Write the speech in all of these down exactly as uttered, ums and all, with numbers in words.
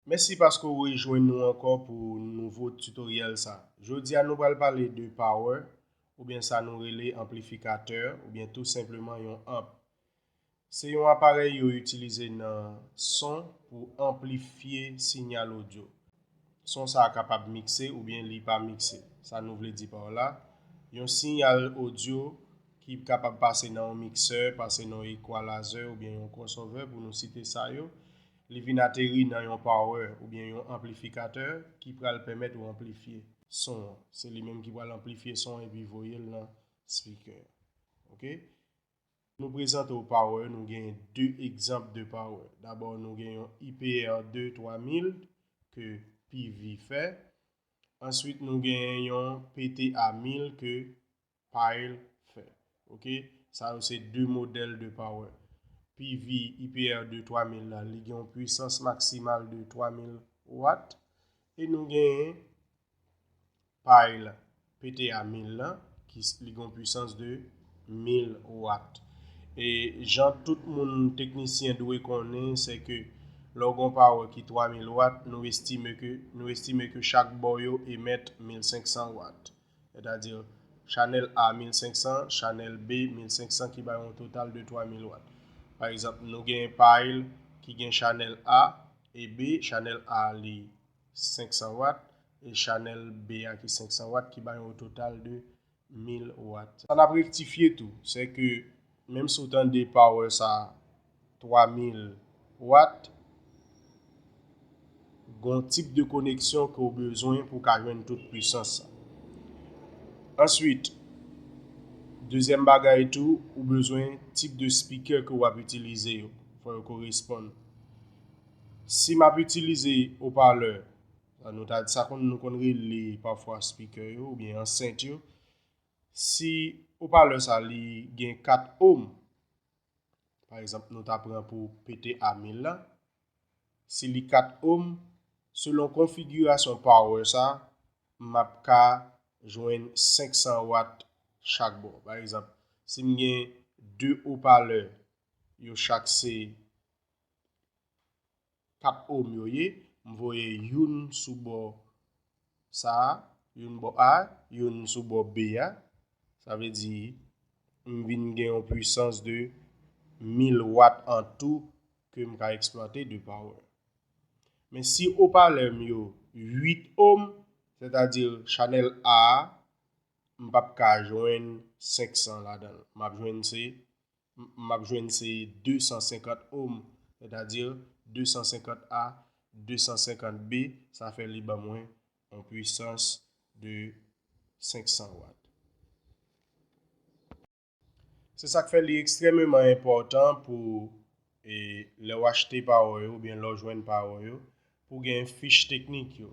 Mèsi paske w rejwenn nou ankò pou nouvo tutoriel sa. Jodi a nou pral pale de power, oubyen sa nou rele anplifikatè, oubyen tou senpleman yon amp. Se yon aparèy yo itilize nan son pou anplifye sinyal odyo. Son sa a kapab mikse oubyen li pa mikse. Sa nou vle di pa la, yon sinyal odyo ki kapab pase nan yon miksè, pase nan yon equalizer oubyen yon crossover, pou nou site sa yo, li vin ateri nan yon power oubyen yon anplifikatè ki pral pèmèt ou anplifye son an. Se li menm ki pral anplifye son an epi voye l nan speaker. Oke? Nou prezante w power, nou gen de egzanp de power. Dabò, nou gen yon I P R de twa mil ke P V fè. Answit, nou gen yon P T A mil ke Pile fè. Oke? Sa yo se de modèl de power. P V I P R de twa mil la, li gen yon pwisans maksimal de twa mil watt. E nou gen Pile P T A mil la, ki s- li gen yon pwisans de mil watt. E jan tout moun teknisyen dwe konnen, se ke lè w gen yon power ki twa mil watt, nou estime ke, nou estime ke chak bò yo emèt mil senk san watt. Sètadi, chanèl A mil senk san, chanèl B mil senk san ki bay yon total de twa mil watt. Pa egzanp, nou gen pile ki gen chanèl A e B, chanèl A li senk san watt, e chanèl B a ki senk san watt ki bay yon total de mil watt. Sa n ap rektifye tou, se ke menm si w tande power sa twa mil watt, gon tip de koneksyon ke w bezwen pou w ka jwenn tout pwisans sa. Answit, dezyèm bagay tou, ou bezwen tip de speaker ke w ap itilize yo. Fò yo koresponn. Si m ap itilize opalè, sa nou ta, sa konn, nou konn rele pafwa speaker yo oubyen ansent yo, si opalè sa li gen kat ohm, pa egzanp, nou ta pran pou P T A mil la, si li kat ohm, selon konfigirasyon power sa, m ap ka jwenn senk san watt chak bò. Pa egzanp, si m gen de opalè, yo chak se kat ohm yo ye, m voye youn sou bò sa a, youn bò A, youn sou bò B a. Sa vle di, m vin gen yon pwisans de mil watt an tou ke m ka eksplwate de power. Men si opalè m yo uit ohm, sètadi chanèl A a, m p ap ka jwenn senk san ladan l. M ap jwenn se, m ap jwenn se de san senkant ohm, sètadi de san senkant A, de san senkant B, sa fè li ban mwen yon pwisans de senk san watt. Se sa k fè li ekstrèmeman enpòtan pou, e, lè w achte power yo oubyen lè w jwenn power yo, pou gen fich teknik yo,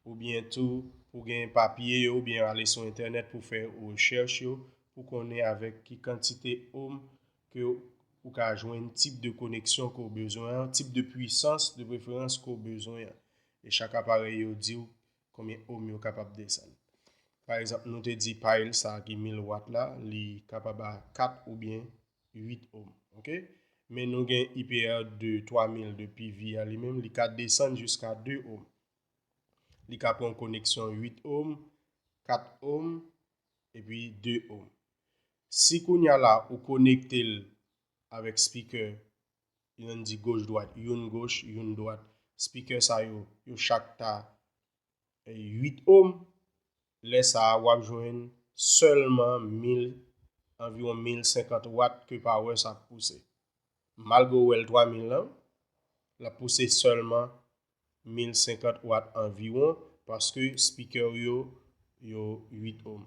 oubyen tou pou gen papye yo, oubyen ale sou entènèt pou fè rechèch yo, pou konnen avèk ki kantite ohm ke ou ka jwenn tip de koneksyon ke w bezwen an, tip de pwisans de preferans ke w bezwen an. E chak aparèy yo di w konbyen ohm yo kapab desann. Pa egzanp, nou te di pile sa ki mil watt la, li kapab a kat oubyen uit ohm. Oke? Men nou gen I P R de twa mil de P V a li menm, li ka desann jiska de ohm. Li ka pran yon koneksyon uit ohm, kat ohm, epi de ohm. Si kounye a la ou konekte l avèk speaker, youn di goch dwat, youn goch, youn dwat, speaker sa yo, yo chak ta uit ohm, lè sa a w ap jwenn sèlman mil, anviwon mil senkant watt ke power sa ap pouse. Malgre w wè l twa mil lan, l ap pouse sèlman mil senkant watt anviwon, paske speaker yo, yo uit ohm.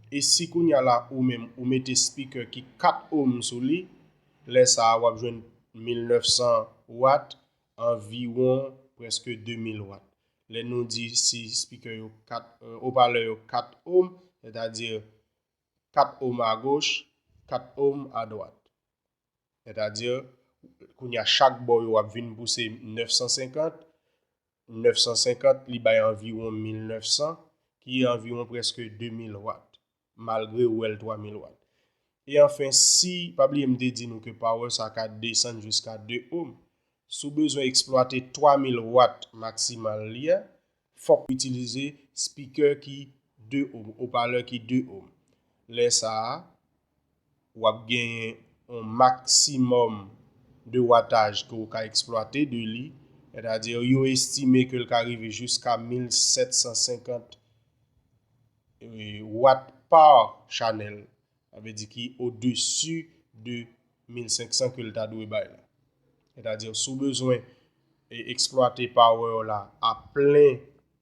E si kounye a la ou menm ou mete speaker ki kat ohm sou li, lè sa a w ap jwenn mil nèf san watt, anviwon prèske de mil watt. Lè nou di si speaker yo kat, euh, opalè yo kat ohm, sètadi kat ohm a goch, kat ohm a dwat. Sètadi, kounye a chak bò yo ap vin pouse nèf san senkant, nèf san senkant li bay anviwon mil nèf san, ki anviwon prèske de mil watt, malgre ou wè l twa mil watt. E anfen, si, pa bliye m te di nou ke power sa ka desann jiska de ohm. Si w bezwen eksplwate twa mil wat maksimal li a, fòk w itilize speaker ki de ohm, opalè ki de ohm. Lè sa a, w ap genyen yon maksimòm de wataj ke w ka eksplwate de li, sètadi yo estime ke l ka rive jiska mil sèt san senkant, eh, wat pa chanèl. Sa vle di ki odesi de mil senk san ke l ta dwe bay la. Sètadi, si w bezwen, eh, eksplwate power la a plen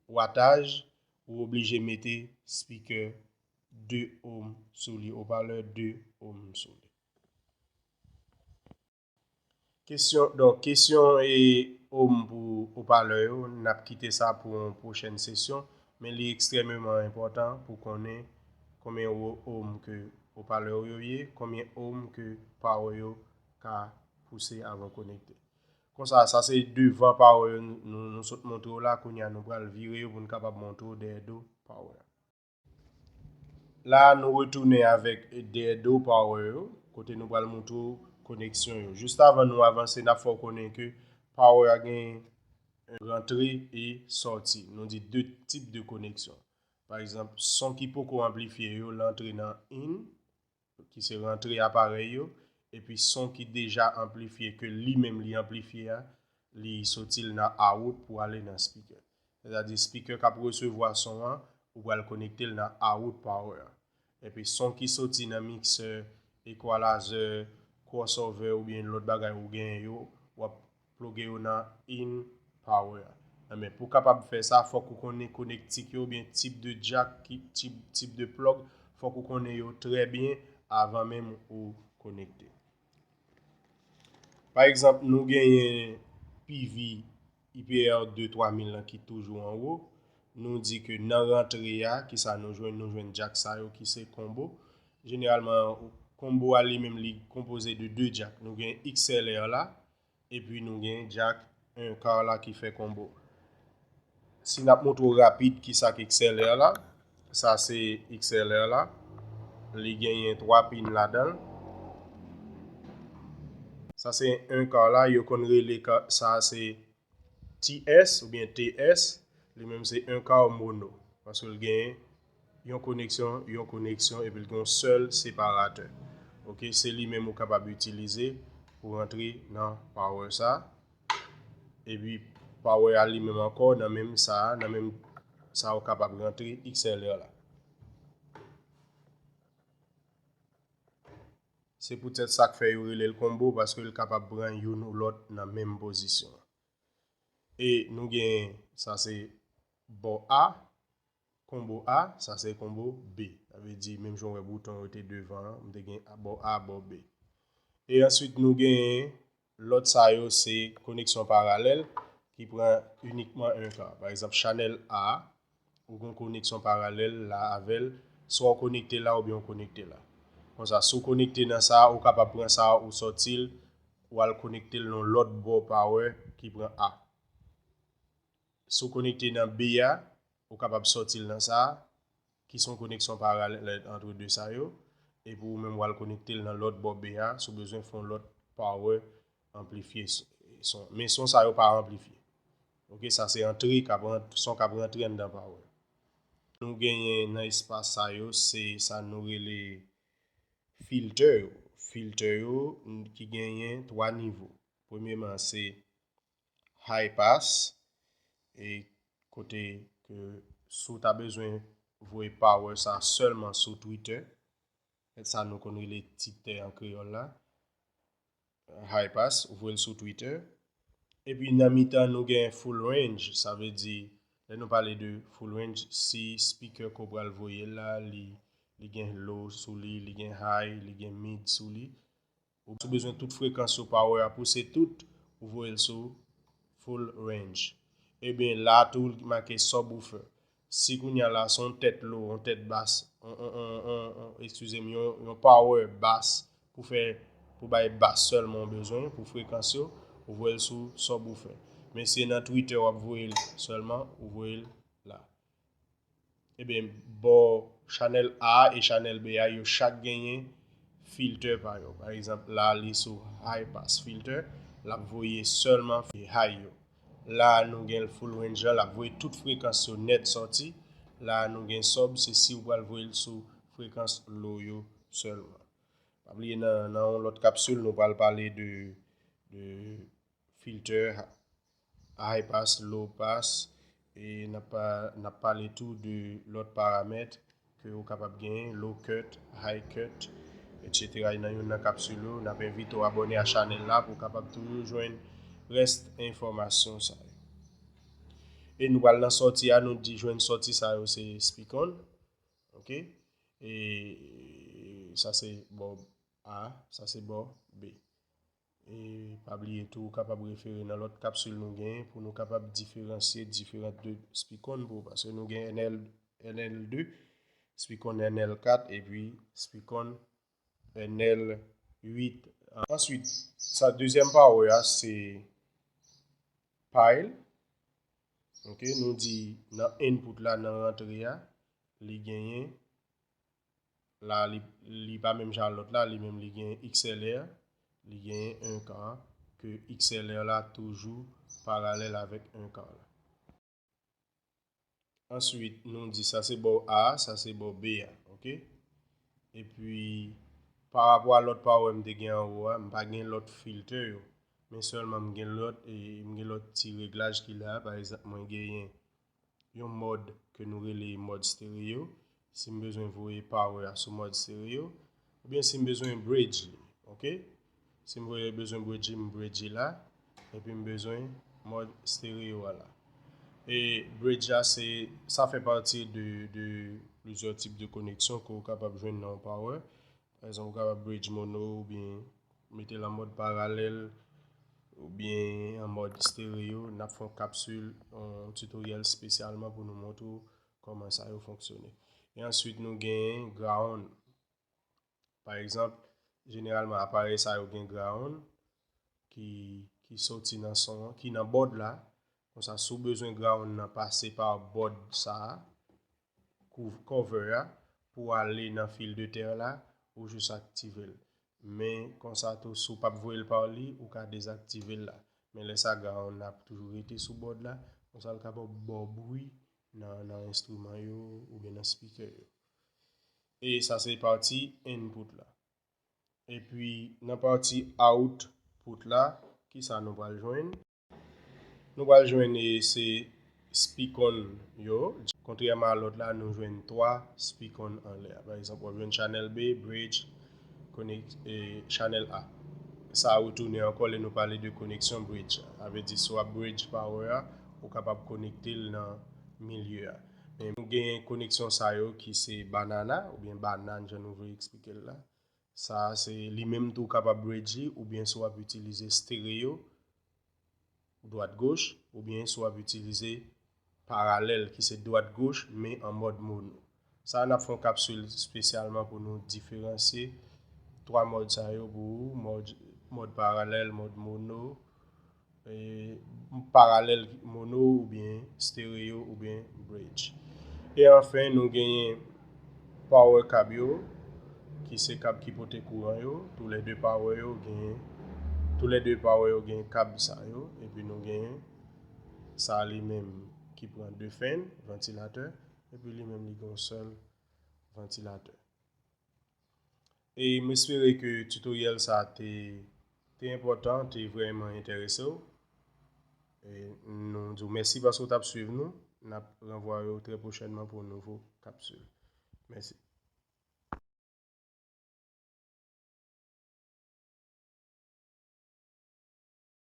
wataj, ou oblije mete speaker de ohm sou li, opalè de ohm sou li. Kesyon, donk, kesyon e ohm pou opalè yo, n ap kite sa pou yon pwochèn sesyon, men li ekstrèmeman enpòtan pou konnen konbyen wo-, ohm ke opalè yo ye, konbyen ohm ke power yo ka pouse avan konekte. Konsa, sa se devan power yo nou, nou sot montre w la, kounye a nou pral vire yo pou n kapab montre w dèyè do power. La, nou retounen avèk dèyè do power yo, kote nou pral montre w koneksyon yo. Jis avan nou avanse, n ap fè w konnen ke power a gen rantre e sòti. Nou di de tip de koneksyon. Pa egzanp, son ki poko anplifye yo, l antre nan in, ki se rantre aparèy yo, epi son ki deja anplifye, ke li menm li anplifye a, li soti l nan out pou ale nan speaker. Sètadi, speaker k ap resevwa son an, ou pral konekte l nan out power an. Epi son ki soti nan miksè, equalizer, crossover oubyen lòt bagay ou genyen yo, w ap ploge yo nan in power an. Men pou w kapab fè sa, fòk ou konnen konektik yo oubyen tip de jack, ki, tip, tip de plug, fòk ou konnen yo trè byen avan menm ou konekte. Pa egzanp, nou genyen P V I P R de twa mil lan ki toujou anwo. Nou di ke nan rantre a, kisa nou jwenn? Nou jwenn jack sa yo ki se konbo. Jeneralman, konbo a li menm li konpoze de de jack. Nou gen X L R la, epi nou gen jack un quart la ki fè konbo. Si n ap montre w rapid kisa k X L R la, sa se X L R la, li genyen twa pin ladan l. Sa se un quart la, yo konn rele ka-, sa se T S oubyen T S, li menm se un quart mono, paske l genyen yon koneksyon, yon koneksyon, epi l gen yon sèl separatè. Oke, se li menm ou kapab itilize pou rantre nan power sa. Epi power a li menm ankò, nan menm sa, nan menm sa ou kapab rantre X L R la. Se poutèt sa k fè yo rele l konbo, paske l kapab pran youn ou lòt nan menm pozisyon. E nou gen, sa se bò A, konbo A, sa se konbo B. Sa vle di, menm jan w wè bouton yo te devan an, m te gen bò A, bò B. E answit, nou gen lòt sa yo, se koneksyon paralèl ki pran inikman un quart. Pa egzanp, chanèl A, ou gen koneksyon paralèl la avè l, swa w konekte la oubyen w konekte la. Konsa, si w konekte nan sa, ou kapab pran sa, ou sòti l, ou al konekte l nan lòt bò power ki pran A. Si w konekte nan B a, ou kapab sòti l nan sa, ki se yon koneksyon paralèl ant de sa yo, epi ou menm w al konekte l nan lòt bò B a, si w bezwen fè yon lòt power anplifye s-, son. Men son sa yo pa anplifye. Oke, sa se antre k ap rant-, son k ap rantre anndan power. Nou genyen nan espas sa yo, se sa nou rele filtè yo. Filtè yo, n-, ki genyen twa nivo. Premyeman, se high pass, e kote ke si w ta bezwen voye power sa sèlman sou Twitter, sa nou konn rele Twitter an kreyòl la, high pass, ou voye l sou Twitter. Epi nan mitan, nou gen full range, sa vle di, lè nou pale de full range, si speaker ke w pral voye l la, li, li gen low sou li, li gen high, li gen mid sou li. Ou si w bezwen tout frekans yo power a pouse tout, ou voye l sou full range. Ebyen, la tou, li make subwoofer. Si kounye a la, se yon tèt low, yon tèt bas, on, on, on, on, on, eskize m, yon, yon power bas pou fè, pou bay bas sèlman w bezwen, pou frekans yo, ou voye l sou subwoofer. Men si se nan Twitter w ap voye l sèlman, ou voye l la. Ebyen, bò chanèl A e chanèl B a, yo chak genyen filtè pa yo. Pa egzanp, la, li sou high pass filter. l ap voye sèlman high yo. La a nou gen full range an, l ap voye tout frekans yo nèt sòti. La a nou gen sub, se si ou pral voye l sou frekans low yo sèlman. Pa bliye nan, nan yon lòt kapsil, nou pral pale de, de filter, high pass, low pass, e n ap pa, n ap pale tou de lòt paramèt ke ou kapab genyen, low cut, high cut, et cetera. E nan youn nan kapsil yo, n ap envite w abòne a chanèl la pou w kapab toujou jwenn rès enfòmasyon sa yo. E nou pral nan sòti a, nou di jwenn sòti sa yo se speak on, ok? E sa se bò A, sa se bò B. E pa bliye tou, ou kapab refere nan lòt kapsil nou genyen pou nou kapab diferansye diferan de speak on pou, paske nou gen N L, N L de, speak on N L kat, epi speak on N L uit. Answit, sa dezyèm power a se pile. Ok, nou di nan input la, nan rantre a, li genyen la, li, li pa menm jan lòt la, li menm li gen X L R, li gen un quart, ke X L R la toujou paralèl avèk un quart la. Answit, nou di sa se bò A, sa se bò B a, ok? Epi, pa rapò a lòt power m te gen anwo a, m pa gen lòt filter yo. Men sèlman m gen lòt, e, m gen lòt ti reglaj ki la, pa egzanp, mwen genyen yon mòd ke nou rele mòd stereo. Si m bezwen voye power a sou mòd stereo, oubyen si m bezwen bridge li, ok? Si m voye bezwen bridge, m bridge la, epi m bezwen mòd stereo a la. E bridge la, se, sa fè pati de, de plizyè tip de koneksyon ke w kapab jwenn nan yon power. Pa egzanp, ou kapab bridge mono oubyen mete l an mòd paralèl oubyen an mòd stereo. N ap fè yon kapsil, yon tutoriel espesyalman pou nou montre w kòman sa yo fonksyone. E answit, nou genyen ground. Pa egzanp, jeneralman, aparèy sa yo gen ground ki, ki soti nan son an, ki nan board la. Konsa, si w bezwen ground nan pase pa board sa a, cover a, pou ale nan fil de tè la, ou jis aktive l. Men konsa tou, si w p ap voye l pa li, ou ka dezaktive l la. Men lè sa, ground nan ap toujou rete sou board la, konsa l ka ba w bri nan, nan enstriman yo oubyen nan speaker yo. E sa se pati input la. Epi nan pati output la, kisa nou pral jwenn? Nou pral jwenn, e, se speak on yo. Kontrèman a lòt la, nou jwenn twa speak on anlè a. Pa egzanp, w ap jwenn channel B, bridge, connect, e, channel A. Sa a retounen ankò lè nou pale de koneksyon bridge. Sa vle di, si w ap bridge power a, ou kapab konekte l nan milye a. Men nou gen koneksyon sa yo ki se banana, oubyen banane, jan nou vle eksplike l la. Sa a se li menm tou w kapab bridge li, oubyen si w ap itilize stereo, dwat goch, oubyen si w ap itilize paralèl, ki se dwat goch, men an mòd mono. Sa a, n ap fè yon kapsil espesyalman pou nou diferansye twa mòd sa yo pou ou, mòd, mòd paralèl, mòd mono, e, paralèl mono oubyen stereo oubyen bridge. E anfen, nou genyen power kab yo, ki se kab ki pote kouran yo. Toulède power yo genyen, toulède power yo genyen kab sa yo. Epi nou genyen sa li menm ki pran de fan, vantilatè, epi li menm li gen yon sèl vantilatè. E m espere ke tutoriel sa te, te enpòtan, te vrèman enterese w. E nou di w mèsi paske w t ap swiv nou. N ap ranvwaye w trè pwochènman pou yon nouvo kapsil. Mèsi.